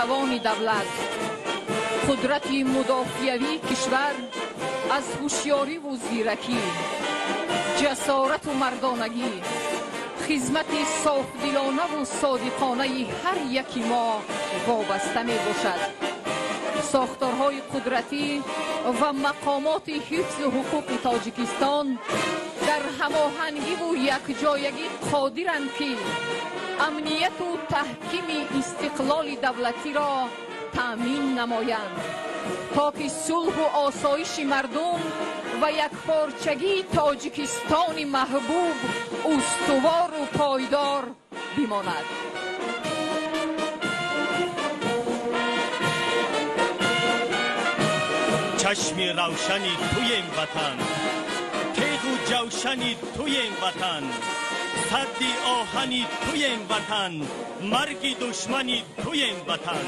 тавони давлат, қудрати мудофиавии кишвар аз ҳушёриву зиракӣ, ҷасорату мардонагӣ, хизмати софдилонаву содиқонаи ҳар яки мо вобаста мебошад. Сохторҳои қудратӣ ва мақомоти ҳифзу ҳуқуқи Тоҷикистон дар ҳамоҳангиву якҷоягӣ қодиранд, ки амнияту таҳкими истиқлоли давлатиро таъмин намоянд, то ки сулҳу осоиши мардум ва якпорчагии Тоҷикистони маҳбуб устувору пойдор бимонад. Чашми равшани туем ватан, теғу ҷавшани туем ватан, садди оҳани туем ватан, марги душмани туем ватан.